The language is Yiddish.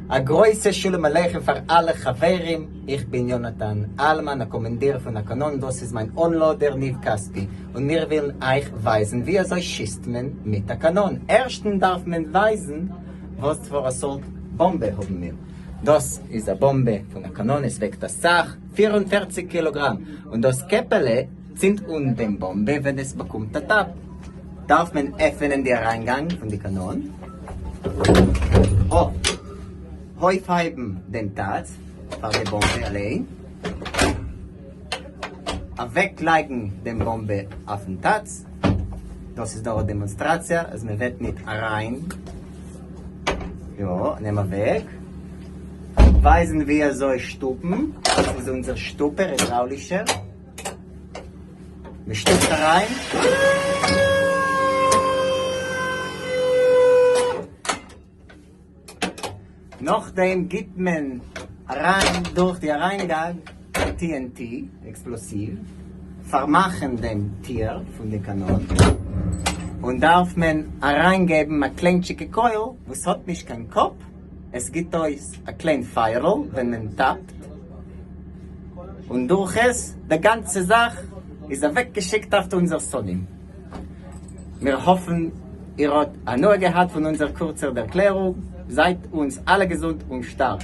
א גרויסע שלום עליכם פאר אלע חברים, איך בין יונתן אלמן א קאמאנדיר פון א קאנאן, דאס איז מיין אנלאדער ניב כספי, און מיר ווילן אייך ווייזן ווי אזוי שיסט מען מיט א קאנאן, ערשטן דארף מען ווייזן וואס פאר א סארט באמבע האבן מיר, דאס איז א באמבע פון א קאנאן, עס וועגט אסאך, 44 קילאגראם, און דאס קעפעלע צינדט אן דעם באמבע ווען עס באקומט א טאפ. דארף מען עפענען די אריינגאנג פון די קאנאן, אויפהייבן דעם טאץ פאר די באמבע אליין, אוועקלייגן דעם באמבע אויפן טאץ, דאס איז נאר א דעמאנסטראציע אז מען וועט ניט אריין, יא, נעם אוועק, ווייזן ווי אזוי שטופן, דאס איז אונזער שטופער הידראולישער. מען שטופט אריין. נאכדעם גיבט מען אריין דורך די אריינגאנג TNT, עקספלאסיוו, פארמאכן דעם טיר פון די קאנאן, און דארף מען אריינגעבן א קליינטשיגע קויל וואס האט נישט קיין קאפ, עס גיבט אויס א קליין פייערל ווען מען טאפט. און דורך עס די גאנצע זאך איז אוועק געשיקט אויף אונזער שונאים. מיר האפן איר האט הנאה געהאט פון אונזער קורצער ערקלערונג, זייט אונז אלע געזונט און שטארק.